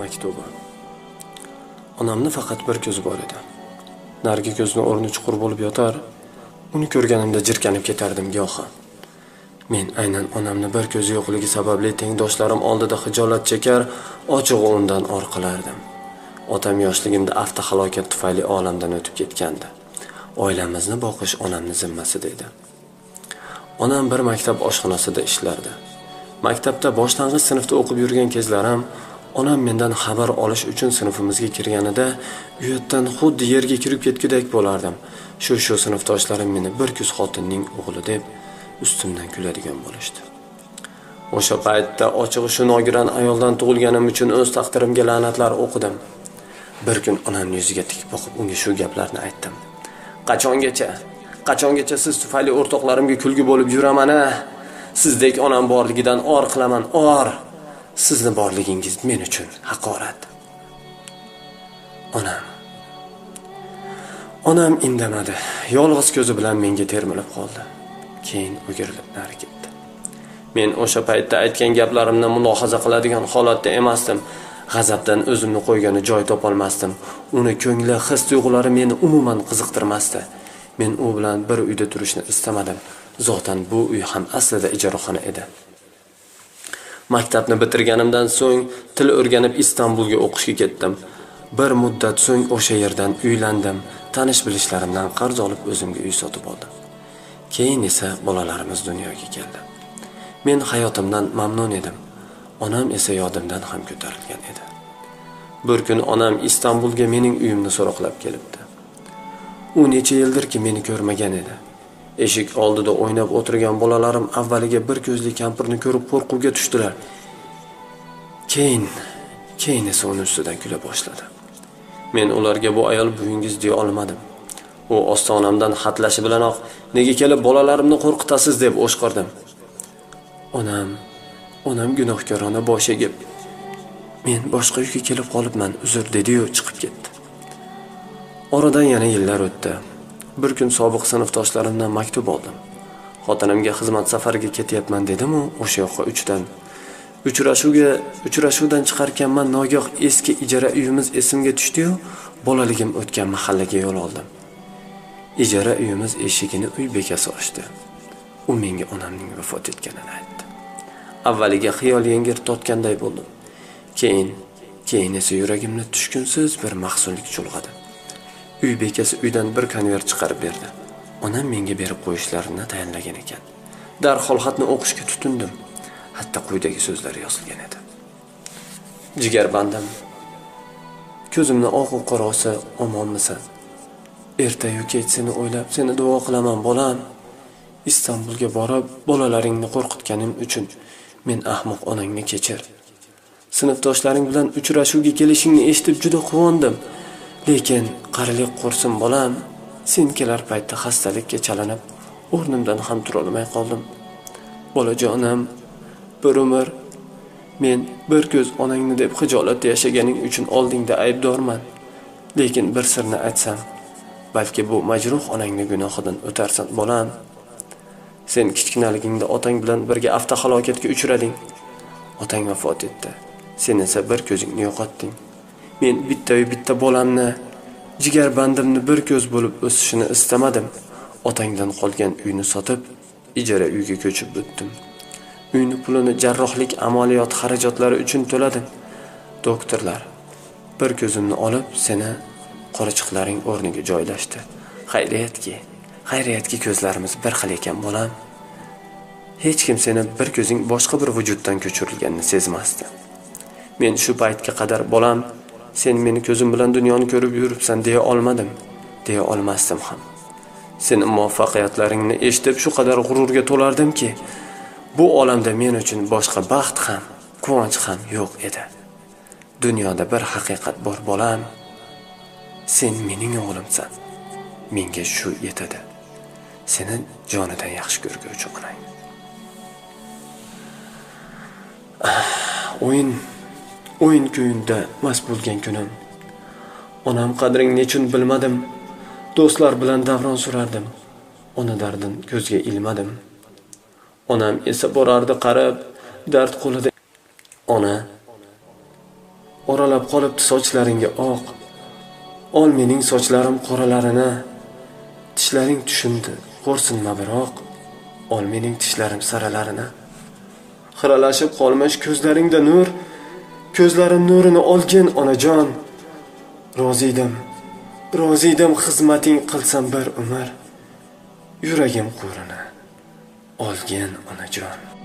Maktubi. Onamni faqat bir ko'zi bor edi. Narigi ko'zni o'rni chuqur bo'lib yotar, uni ko'rganimda jirkanib ketardim gohi. Men aynan onamni bir ko'zi yo'qligi sababli tengdoshlarim oldida xijolat chekar, ochig'i undan or qilardim. Otam yoshligimda avtohalokat tufayli olamdan o'tib ketgandi. Oilamizni boqish onamni zimmasida edi. Onam bir maktab oshxonasida ishlardi. Maktabda boshlang'ich sinfda o'qib yurgan kezlarim onam mendan xabar olish uchun sinfimizga kirganida uyatdan xuddi yerga kirib ketgudek bo'lardim. Shu sinfdoshlarim meni bir ko'z xotinning o'g'li deb ustimdan kuladigan bo'lishdi. O'sha paytda ochig'i shu nogiron ayoldan tug'ilganim uchun o'z taqdirimga la'natlar o'qidim. Bir kun onamning yuziga tik boqib unga shu gaplarni aytdim. Qachongacha siz tufayli o'rtoqlarimga kulgi bo'lib yuraman a? Sizdek onam borligidan or qilaman, or. Sizni borligingiz men uchun haqorat. Onam indamadi. Yolg'iz ko'zi bilan menga termilib qoldi. Keyin o'girilib nari ketdi. Men o'sha paytda aytgan gaplarimni mulohaza qiladigan holatda emasdim. G'azabdan o'zimni qo'ygani joy topolmasdim. Uni ko'ngli, his tuyg'ulari meni umuman qiziqtirmasdi. Men u bilan bir uyda turishni istamadim. Zotan bu uy ham aslida ijaraxona edi. Maktabni bitirganimdan so'ng til o'rganib Istanbulga o'qishga ketdim. Bir muddat so'ng o'sha yerdan uylandim. Tanish bilishlarimdan qarz olib o'zimga uy sotib oldim. Keyin esa bolalarimiz dunyoga keldi. Men hayotimdan mamnun edim. Onam esa yodimdan ham ko'tarilgan edi. Bir kun onam Istanbulga mening uyimni so'roqlab kelibdi. U necha yildirki meni ko'rmagan edi. Eshik oldida o'ynab o'tirgan bolalarim avvaliga bir ko'zli kampirni ko'rib qo'rquvga tushdilar. Keyin esa uni ustidan kula boshladi. Men ularga bu ayol buvingiz deya olmadim. U ostonamdan xatlashi bilanoq nega kelib bolalarimni qo'rqitasiz deb o'shqirdim. Onam gunohkorona bosh egib, men boshqa uyga kelib qolibman, uzr dedi-yu chiqib ketdi. Oradan yana yillar o'tdi. Bir kun sobiq sinfdoshlarimdan maktub oldim. Xotinimga xizmat safariga ketyapman dedim-u, o'sha yoqqa uchdan. Uchrashuvdan chiqarkanman nogoh eski ijara uyimiz esimga tushdi-yu, bolaligim o'tgan mahallaga yo'l oldim. Ijara uyimiz eshigini uy bekasi ochdi. U menga onamning vafot etganini aytdi. Avvaliga xiyol yengil tortganday bo'ldim. Keyin esa yuragimni tushkunsiz bir mahzunlik chulg'adi. Uy bekasi uydan bir konvert chiqarib berdi. Onam menga berib qo'yishlarini tayinlagan ekan. Darhol xatni o'qishga tutindim. Hatto quyidagi so'zlar yozilgan edi. Jigarbandim, ko'zimni oq qorosi, omonmisan? Ertayu kech seni o'ylab, seni duo qilaman bolam. Istanbulga borib bolalaringni qo'rqitganim uchun men ahmoq onangni kechir. Sinfdoshlaring bilan uchrashuvga kelishingni eshitib juda quvondim. Lekin qarilik qursin bolam, sen kelar paytda xastalikka chalinib, o'rnimdan ham turolmay qoldim. Bolajonim, bir umr men bir ko'z onangni deb xijolatda yashaganing uchun oldingda aybdorman. Lekin bir sirni aytsam, balki bu majruh onangni gunohidan o'tarsan bolam. Sen kichkinaligingda otang bilan birga avtohalokatga uchrading. Otang vafot etdi. Sen esa bir ko'zingni yo'qotding. Men bitta bolamni, jigarbandimni bir ko'z bo'lib o'sishini istamadim. Otangdan qolgan uyni sotib, ijara uyga ko'chib o'tdim. Uyni pulini jarrohlik amaliyot xarajatlari uchun to'ladim. Doktorlar bir ko'zimni olib, seni qorachiqlaring o'rniga joylashdi. Xayriyatki ko'zlarimiz bir xil ekan bolam. Hech kim seni bir ko'zing boshqa bir vujuddan ko'chirilganini sezmasdi. Men shu paytga qadar bolam, sen meni ko'zim bilan dunyoni ko'rib yuribsan deya olmadim, deya olmasdim ham. Seni muvaffaqiyatlaringni eshitib shu qadar g'ururga to'lardimki, bu olamda men uchun boshqa baxt ham, quvonch ham yo'q edi. Dunyoda bir haqiqat bor bolam. Sen mening o'g'limsan. Menga shu yetadi. Seni jonidan yaxshi ko'rguvchi onang. O'yin kuyunda mast bo'lgan kunim. Onam qadring nechun bilmadim. Do'stlar bilan davron surardim. Ona dardin ko'zga ilmadim. Onam esa borardi qarib, dard qo'lida. Oralab qolibdi sochlaringga oq. Ol mening sochlarim qoralarini. Tishlaring tushundi, xo'rsinma biroq. Ol mening tishlarim saralarini. Xiralashib qolmish ko'zlaringda nur. Ko'zlarim nurini olgin onajon. Roziydim, roziydim xizmating qilsam bir umr. Yuragim qo'rini olgin onajon.